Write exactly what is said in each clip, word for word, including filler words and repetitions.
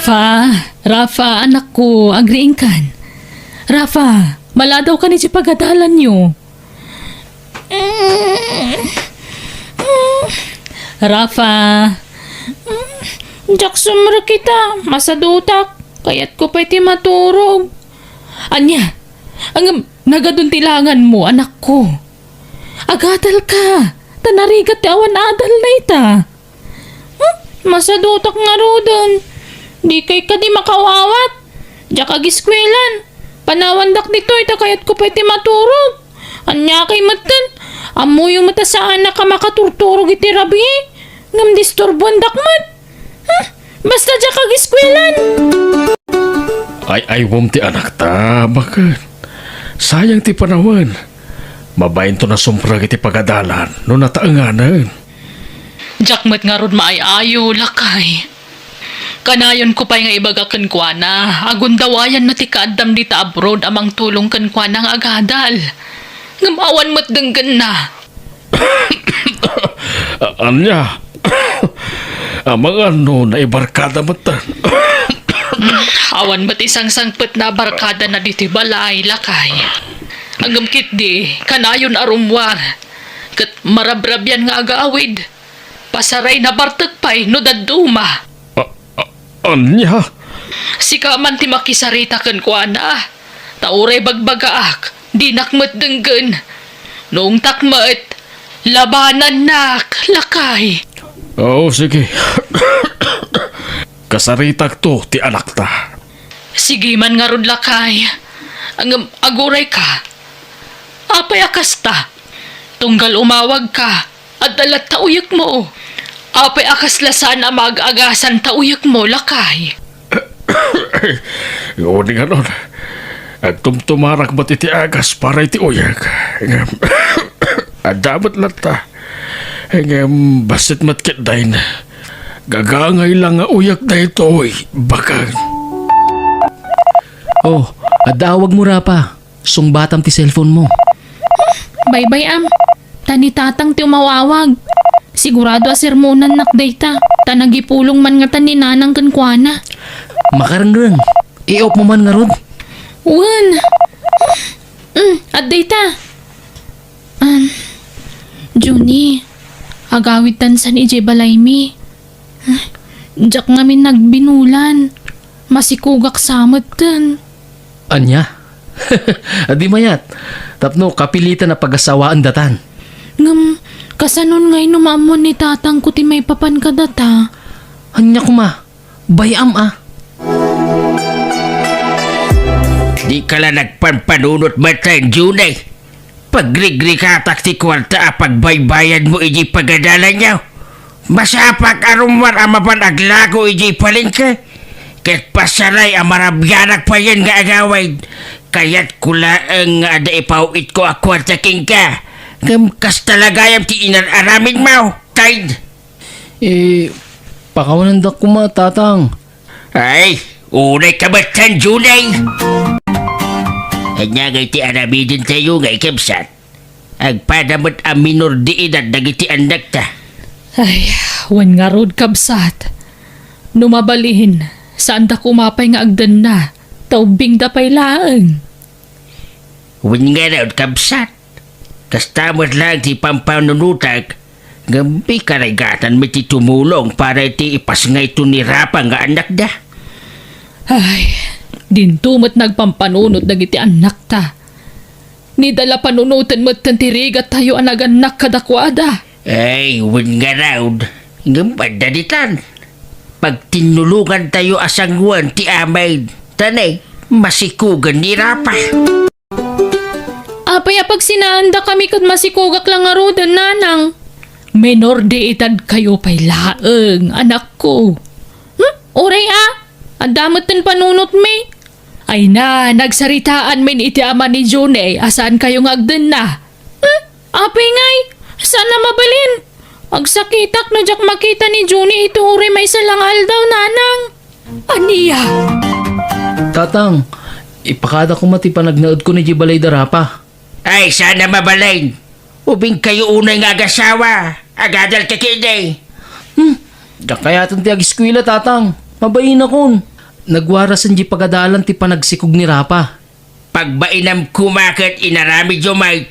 Rafa, Rafa, anakko, agriingkan. Rafa, maladawkan iti pagadalanyo. Rafa. Diak sumrek ita, masadutak. Kayatko pay ti maturog. Ania? Ngem nagadun ti langanmo, anakko. Agadalka, ta narigat ti awan adal dayta. Hmm? Masadutak ngaruden. Dikay kadi makaw-awat. Diak agiskuelan. Panawandak ditoy ta kayatko pay ti maturog. Ania kay metten? Ammoyo met a saanak a makaturturog iti rabii. Ngem disturbuandak met. Hmm? Basta diak agiskuelan. Ay-aywem ti anakta, baket. Sayang ti panawen. Mabainto a sumrek iti pagadalan no nataenganen. Diak met ngarud maay-ayo, lakay. Kanayonko pay nga ibaga kenkuana a gundawayanna ti kaaddam dita abroad a mangtulong kenkuana nga agadal. Ngem awan met denggenna. A-, ania? Amangan no naibarkada metten. Awan met isangsangpetna a barkadana ditoy balay, lakay. Ngem ketdi, kanayon a rummuar. Ket marabrabian nga agawid. Pasarayna bartek pay no dadduma. A-, a-, ania? Sika man ti makisarita kenkuana. Ta uray bagbagaak, dinak met denggen. No ungtak met, labanannak, lakay. Oo, sige. Kasaritakto ti anakta. Sige man ngarud, lakay. Ngem agurayka. Apay a kasta? Tunggal umawagka, adda latta uyekmo. Apay a kasla saan a maag-agasan ta uyekmo, lakay? Uninganon, agtumtumarak met iti agas para iti uyek. Ngem, adda met latta. Ngem, bassit met ketdin. Gagangay lang nga uyek daytoy, baket. Oh, adda awagmo, Rafa. Sungbatam ti cellphone mo. Baybay-am, ta ni Tatang ti umaw-awag. Sigurado a sermonannak dayta, ta nagipulong man ngata ni Nanang kenkuana. Makarengreng, i-off mo man ngarud. Wen. Mm, adda ita. Um, Junie, agawidtan san idiay balaymi. Diak ngamin nagbinulan. Masikogak sa metten. Ania? Adi mayat, tapno kapilitan a pagasawaendatan. Ngem, kasanon ngay no maammuan ni tatangko ti maipapan kadata? Ania koma, bay-am a. Dika la nagpanpanunot metten, Junie. Pagrigrikatak ti kuarta a pagbaybayadmo idiay pagadalanyo. Masapak a rummuar a mapan aglako idiay palengke. Ket pasaray a marabianak payen nga agawid. Kayatko laeng nga adda ipaw-itko a kuarta kenka. Ngem kasta la gayam ti inar-aramidmo, Tay. Eh, pakawanendak koma, Tatang. Ay, unay ka met, Junie! Ania ngay ti aramidentayo nga ikabsat? Agpada met a minor de edad dagiti annakta. Ay, wen ngarud, kabsat. No mabalin, saanda koma pay nga agdenna, ta ubbingda pay laeng. Wen ngarud, kabsat. Kasta met laeng ti pampanunotak, ngem ikarigatan met ti tumulong para iti ipasngayto ni Rafa nga annakda. Ay, dinto met nagpampanunot dagiti annakta. Ni da la panunoten metten ti rigattayo a nagannak kadakuada. Ay, wen ngarud, ngem adda ditan. Pagtinnologantayo a sangoen ti amin, ta ne, masikogen ni Rafa. Apay a pagsinaandakami ket masikogak la ngaruden, Nanang? Menor de edad kayo pay laeng, anakko. Hmm? Uray a, adda metten panunotmi. Ay na, nagsaritaanmin iti ama ni Junie a saan kayo nga agdenna. Hmm? Apay ngay, saan a mabalin? Agsakitak no diak makita ni Junie iti uray maysa la nga aldaw, Nanang. Ania? Tatang, ipakada koma ti panagnaedko idiay balay da Rafa. Ay, saan a mabalin? Ubing kayo unay nga agasawa. Agadal ka ketdi. Hmm, diak kayaten ti agiskuela, Tatang. Mabainakon. Nagwarasen diay pagadalan ti panagsikog ni Rafa. Pagbainam koma ket inaramidyo met.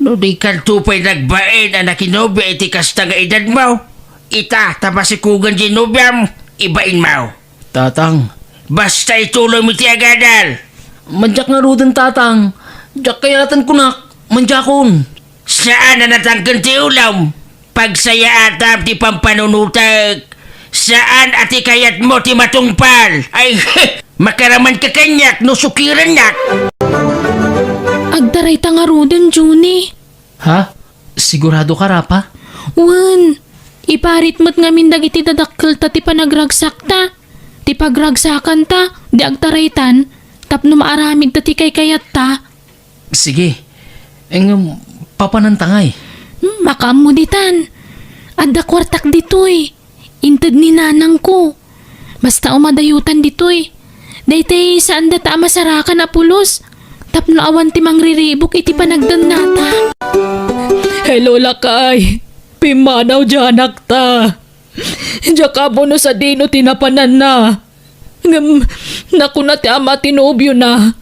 No dikanto pay nagbain a nakinobia iti kasta nga edadmo, ita ta pasikogen diay nobiam, ibainmo. Tatang. Basta ituloymo ti agadal. Madiak ngaruden, Tatang. Diak kayaten kunak. Madiakon. Saan a natangken ti ulom. Pagsayaatam ti pampanunotek. Saan a ti kayatmo ti matungpal. Ay, makaramanka kaniak no sukirennak. Agtarayta ngaruden, Junie. Ha? Sigurado ka, Rafa? Wen, iparit met ngamin dagiti dadakkelta ti panagragsakta, ti pagragsakanta, di agtaraytan, tapno maaramidta ti kaykayatta. Sige. Ngem, papananta ngay? Hmm, makaammo ditan. Adda kuartak ditoy. Inted ni nanangko. Basta umadayotan ditoy. Daytay saandata a masarakan a pulos. Tapno awan ti mangriribuk iti panagdannata. Hello, lakay. Pimmanaw diay anakta. Diak ammo no sadino ti napananna. Ngem, nakuna ti ama ti nobiona,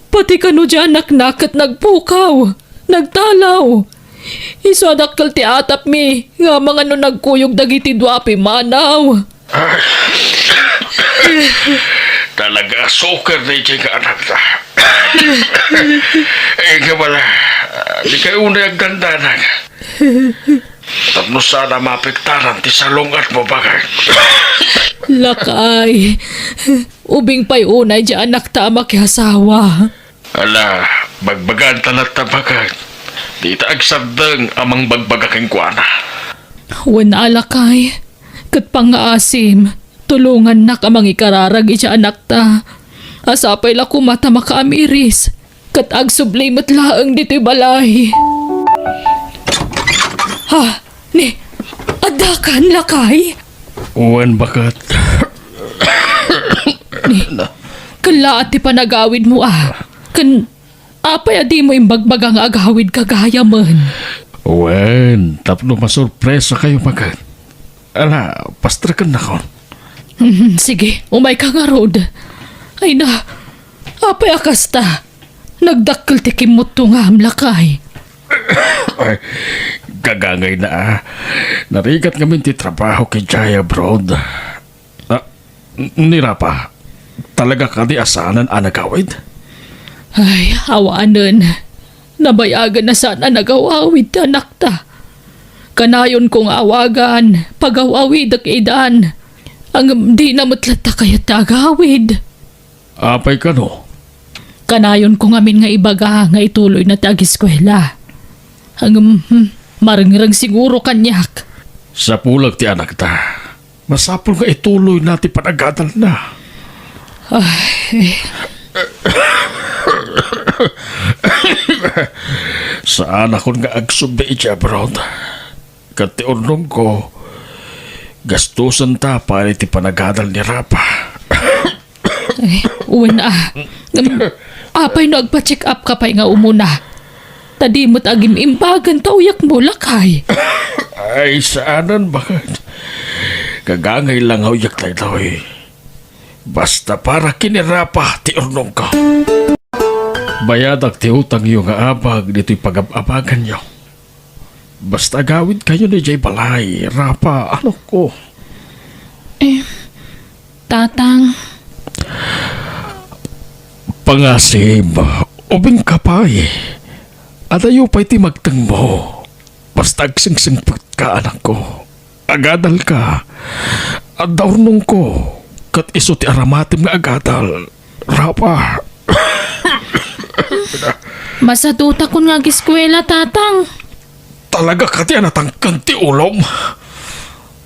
pati kano diay anakna ket nagpukaw, nagtalaw. Isu a dakkel ti atapmi nga amangan no nagkuyog dagiti dua a pimmanaw. Talaga a suker daydiay nga anakta. Ay, kabala, di kayo unay agdandanag. Tapno saan a maapektaran ti salungatmo, baket. Lakay, ubing pay unay diay anakta a makiasawa. Ala, bagbagaanta latta, baket. Dita agsardeng a mangbagbaga kenkuana. Wen a, lakay, ket pangngaasim, tulongannak a mangikararag iti anakta. A sapay la koma ta makaamiris, ket agsubli met laeng ditoy balay. Ha? Ni, addakan, lakay? Wen, baket. Ni, kellaat ti panagawidmo, a. Ken apay a dimo imbagbaga nga agawidka gayamen? Wen, tapno masurpresakayo, baket. Ala, pastrekennakon. Mhm, sige, umayka ngarud. Ay na, apay a kasta? Nagdakkel ti kimmutto ngam, lakay. Ay, gagangayna, a. Narigat ngamin ti trabaho idiay abroad. Ah, n-, ni Rafa, talaga kadi a saanen a nagawid? Ay, awanen. Nabayagen a saan a nagawawid ti anakta. Kanayonko nga awagan, pagaw-awidek idan. Ngem dina met latta kayat ti agawid. Apay kano? Kanayonko ngamin nga ibaga nga ituloyna ti agiskuela. Ngem, hmm, marengreng siguro kaniak. Sapulek ti anakta. Masapul nga ituloyna ti panagadalna. Ay. Saanakon nga agsubli iti abroad. Ket ti urnongko, gastosenta pay ti panagadal ni Rafa. Ay, wen a. Ngem, apay no agpa-check up ka pay nga umuna? Ta di met agim-imbagan ta uyakmo, lakay. Ay, saanen, baket. Gagangay la nga uyak daytoy. Basta para ken ni Rafa ti urnongko. Bayadak ti utangyo nga abag ditoy pagab-abaganyo. Basta agawidkayon idiay balay, Rafa, anakko. Eh, Tatang. Pangasim, ubingka pay. Adayo pay ti magtengmo. Basta agsengsengpetka, anakko. Agadalka. Adda urnongko. Ket isu ti aramatem nga agadal. Rafa. Masadutakon nga agiskuela, Tatang. Talaga kadi a natangken ti ulom?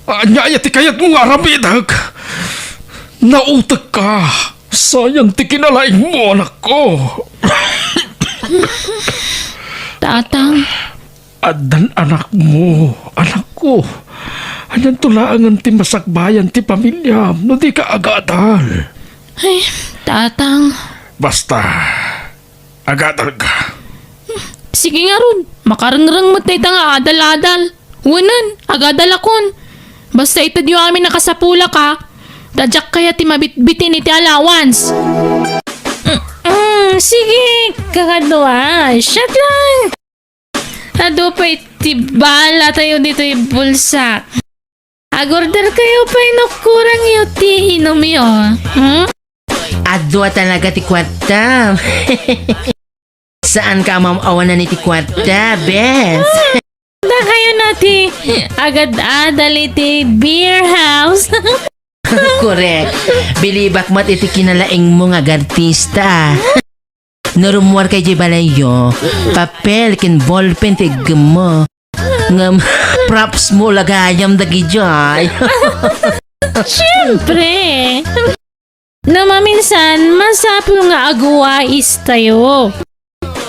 Ania aya ti kayatmo nga aramidek? Nautekka. Sayan ti kinalaingmo, anakko. Tatang. Addan anakmo, anakko. Anianto laengen ti masakbayan ti pamiliam no dika agadal? Ay, Tatang. Basta, agadalka. Sige ngarud, makarengreng met dayta nga adal-adal. Wenen, agadalakon. Basta itedyo amin a kasapulak, a. Ta diak kayat ti mabitbitin iti allowance. Mm, mm, sige, kakadua. Shot lang. Adu pay ti bala tayo ditoy bulsa. Agorder kayo pay no kurang yo ti inumyo. Hmm? Adu a talaga ti kuarta. Saan ka mam-awanan iti kuarta, bes? Da kayo na ti agad-adal iti beer house. Correct. Bilibak met iti kinalaingmo nga agartista. No rummuar kay di balayyo, papel ken ballpen ti iggemmo. Ngem, props mo la gayam dagidiay. Siyempre. No maminsan, masapul nga aguwais tayo.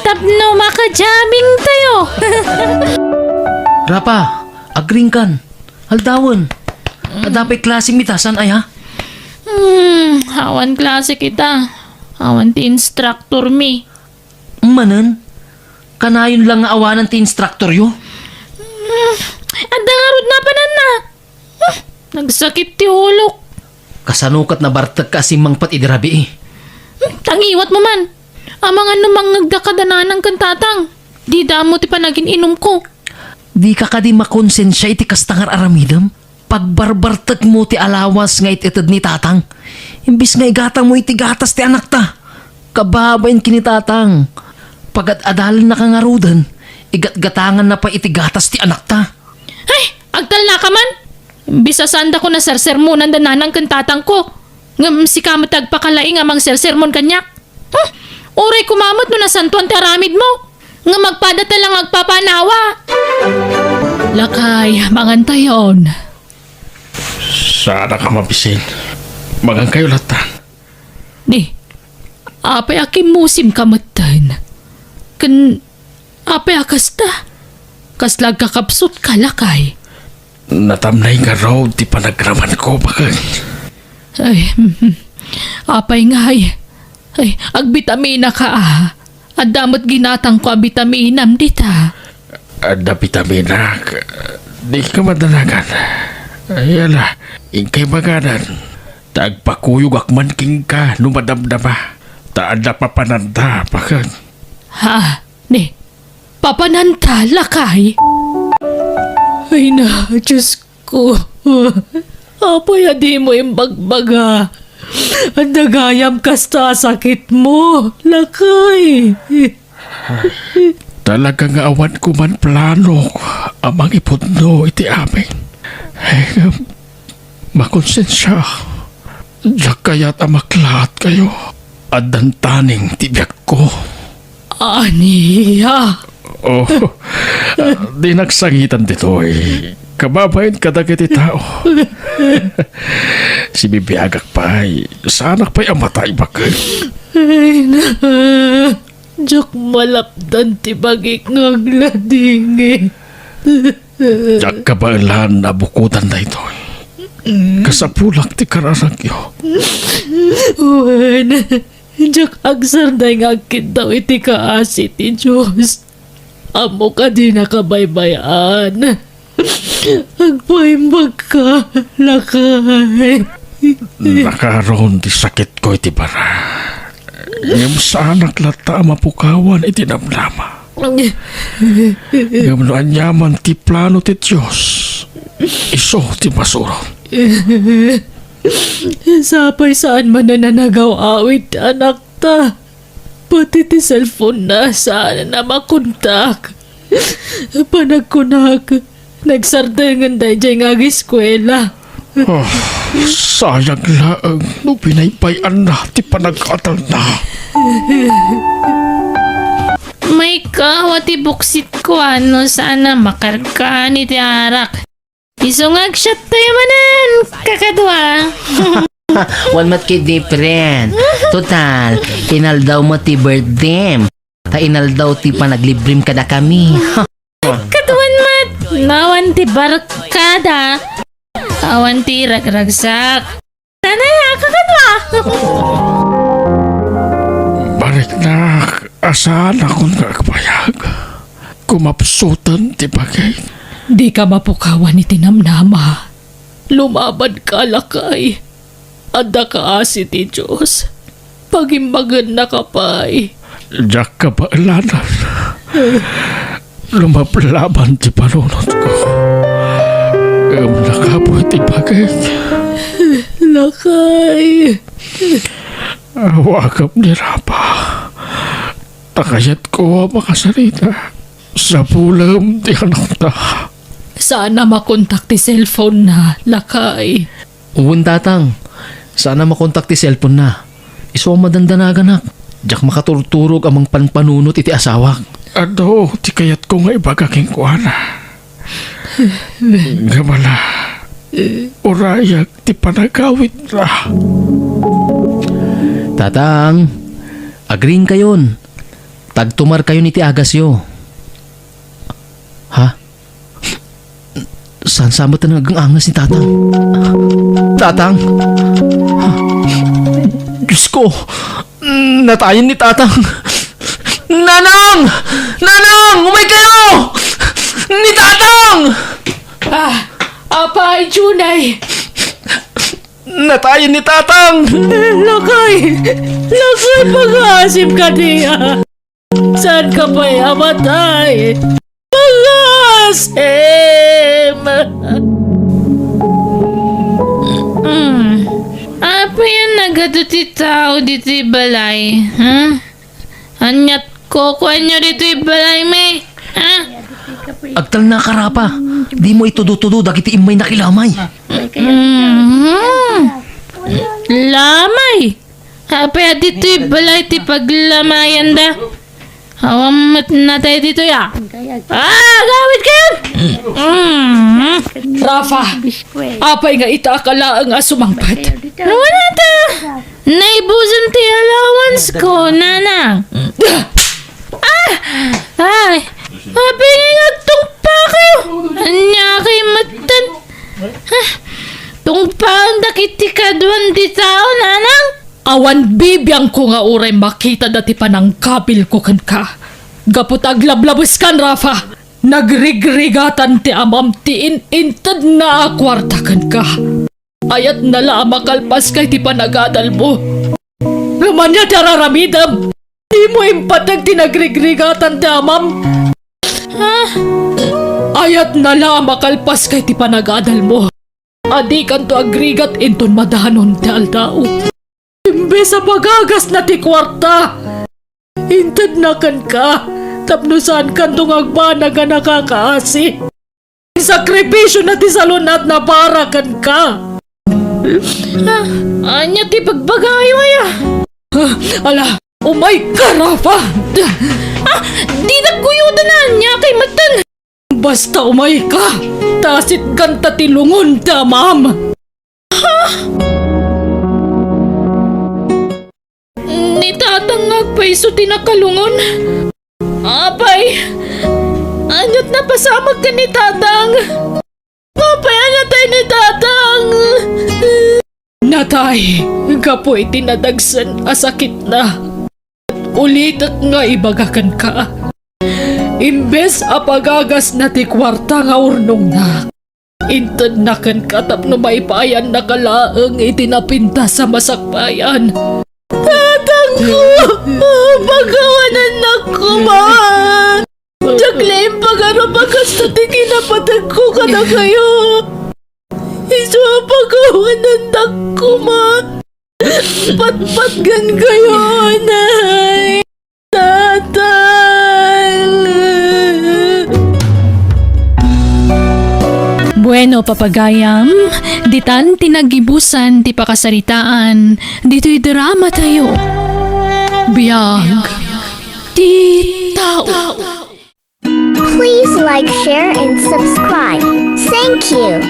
Tapno makajabing tayo. Rapa, agringkan. Aldawen. Adda pay klase mi ta, saan aya? Hmm, awan klase kita. Awan ti instructor mi. Manen, kanayon lang nga awanan ti instructor yo? Hmm, adda ngarud napananna. Hmm, nagsakit ti ulok. Kasano ket nabartek ka a simmangpet idi rabii? Hmm, tangiwat mo man. Amangan no mangngegda kada nanang ken tatang. Dida ammo ti panagin-inumko. Dika kadi makonsensia iti kasta nga ar-aramidem? Pagbarbartekmo ti alawas nga it-ited ni tatang, imbes nga igatangmo iti gatas ti anakta. Kababain ken ni tatang, pagad-adalennaka ngaruden, igatgatanganna pay iti gatas ti anakta. Ay, agtalnaka man! Imbes a saandako nasersermonan da nanang ken tatangko, ngem sika met ti agpakalaing a mangsersermon kaniak. Hmm, uray koma met no nasantoan ti aramidmo, ngem agpadata lang agpapanawa. Lakay, mangantayon. Saanak a mabisin. Mangankayo latta. Ni, apay a kimmusimka metten? Ken apay a kasta? Kasla agkakapsutka, lakay? Natamnay ngarud ti panagramanko, bakek. Ay, mhm. Apay ngay? Ay, agbitaminaka a. Adda met ginatangko a bitaminam dita. Adda bitaminak. Dika madanagan. Ay, ala, inkay magadan. Ta agpakuyogak man kenka no madamdama. Ta adda papananta, bakek. Ha? Ni, papananta, lakay? Ay na, Diyos ko. Apay a dimo imbagbaga? Adda gayam kasta a sakitmo, lakay. Talaga nga awan ko man plano a mangipudno iti amin. Ay, makonsensia. Diak kayat a maklaat kayo. Addan taning ti biagko. Ania? Oh, di nagsangitan ditoy. Kababain kadagiti tao. Sibibiagak pay, saanak pay a matay, bakek. Ay na, diak malapdan ti bagik nga agladingit. Diak kabaelan a bukodan daytoy. Kasapulak ti kararagyo. Wen, diak agsardeng nga agkiddaw iti kaasi ti Dios. Ammok a dinaka baybay-an. Agpaimbagka, lakay. Nakaron ti sakitko iti bara. Ngem saanak latta a mapukawan iti namnama. Ngem no aniaman ti plano ti Dios, isu ti masuron. Sapay saan man a nanagaw-awid ti anakta. Pati ti cellphone-na, saan a makontak. Panagkunak, nagsardengen daydiay nga agiskuela. Ah, sayang laeng no binaybay-anna ti panag-adalna. Maikkaw a ti buksitko a no saan a makargaan iti arak. Isu nga agshot tayo manen, kakadua. Wen met ti different. Total, inaldaw met ti birthday-m. Ta inaldaw ti panaglibrem kadakami. Kaduan met, awan ti barkada, awan ti ragragsak. Nanay, kakadua. Bariknak, asanakon nga agbayag. Kumapsuten ti bagik. Dika mapukawan iti namnama. Lumabanka, lakay. Adda kaasi ti Dios. Pagimmagennaka pay. Diak kabaelanan. Lumablaban ti panunotko. Ngem nakapuy ti bagik. Lakay. Awagem ni Rafa. Ta kayatko a makasarita. Sapulem ti anakta. Saan a makontak ti cellphone na, lakay. Wen, Tatang. Saan a makontak ti cellphone na. Isu a madandanaganak. Diak makaturturog a mangpanpanunot iti asawak. Adu ti kayatko nga ibaga kenkuana. Ngem ala, urayek ti panagawidna. Tatang, agriingkayon. Tagtumarkayon iti agasyo. Ha? Saan sa met a nagang-angas ni Tatang? Tatang! Diyos ko! Natayen ni Tatang! Nanang! Nanang! Umay kayo! Ni Tatang! Ah, apay, Junay! Natayen ni Tatang! Lakay! Lakay, pagaasim kaniak! Saan ka pay a matay? Pagaasim! Mm. Apay a nagadu ti tao ditoy balay, ha? Aniat kukuanyo ditoy balay, may? Ha? Agtalna ka, Rafa. Dimo itudo-tudo dagiti immay nakilamay. Mm. Lamay! Apay a ditoy balay ti paglamayanda? Awan met natay ditoy, a. Ah, agawid kayon! Mm. Rafa, apay nga ita ka laeng a sumangpet? Wen, ata. Naibusan ti allowance ko, nanang. Ah! Ay! Apay nga agtungpakayo? Ania kay metten? Ah, tungpaen dagiti kaduan ti tao, nanang? Awan bibiangko nga uray makitada ti panangkabilko kenka. Gapu ta aglablabeskan, Rafa, nagrigrigatan ti amam ti in-intedna a kuarta kenka. Ayatna la a makalpaska iti panagadalmo. Ngem ania ti ar-aramidem? Dimo impateg ti nagrigrigatan ti amam. Ah. Ayatna la a makalpaska iti panagadalmo. A dikanto agrigat inton madanon ti aldaw. Imbes a pagagasna ti kuarta, intedna kenka tapno saankanto nga agbanag a nakakaasi. Sakrifisiona ti salun-atna para kenka. Ah, ania ti pagbagayo aya? Ah, ala, umayka, Rafa! Ah, dinak guyodan a ania kay metten. Basta umayka, ta asitkanta ti lungon ti amam. Ha? Ni Tatang nga agpayso ti nakalungon. Apay, aniat napasamak ken ni Tatang? Apay a natay ni Tatang? Natay gapu iti nadagsen a sakitna. Ulitek nga ibaga kenka. Imbes a pagagasna ti kuarta nga urnongna, intedna kenka tapno maipayannaka laeng iti napintas a masakbayan. Tatangko! Pagawanannak koma! Diak la impagarup a kasta ti kinapategko kadakayo. Isu a pagawanannak koma. Patpatgenkayo, Nay! Tatang! Bueno, papagayam, ditan ti nagibusan ti pakasaritaan ditoy dramatayo. Biag ti tao. Please like, share, and subscribe. Thank you.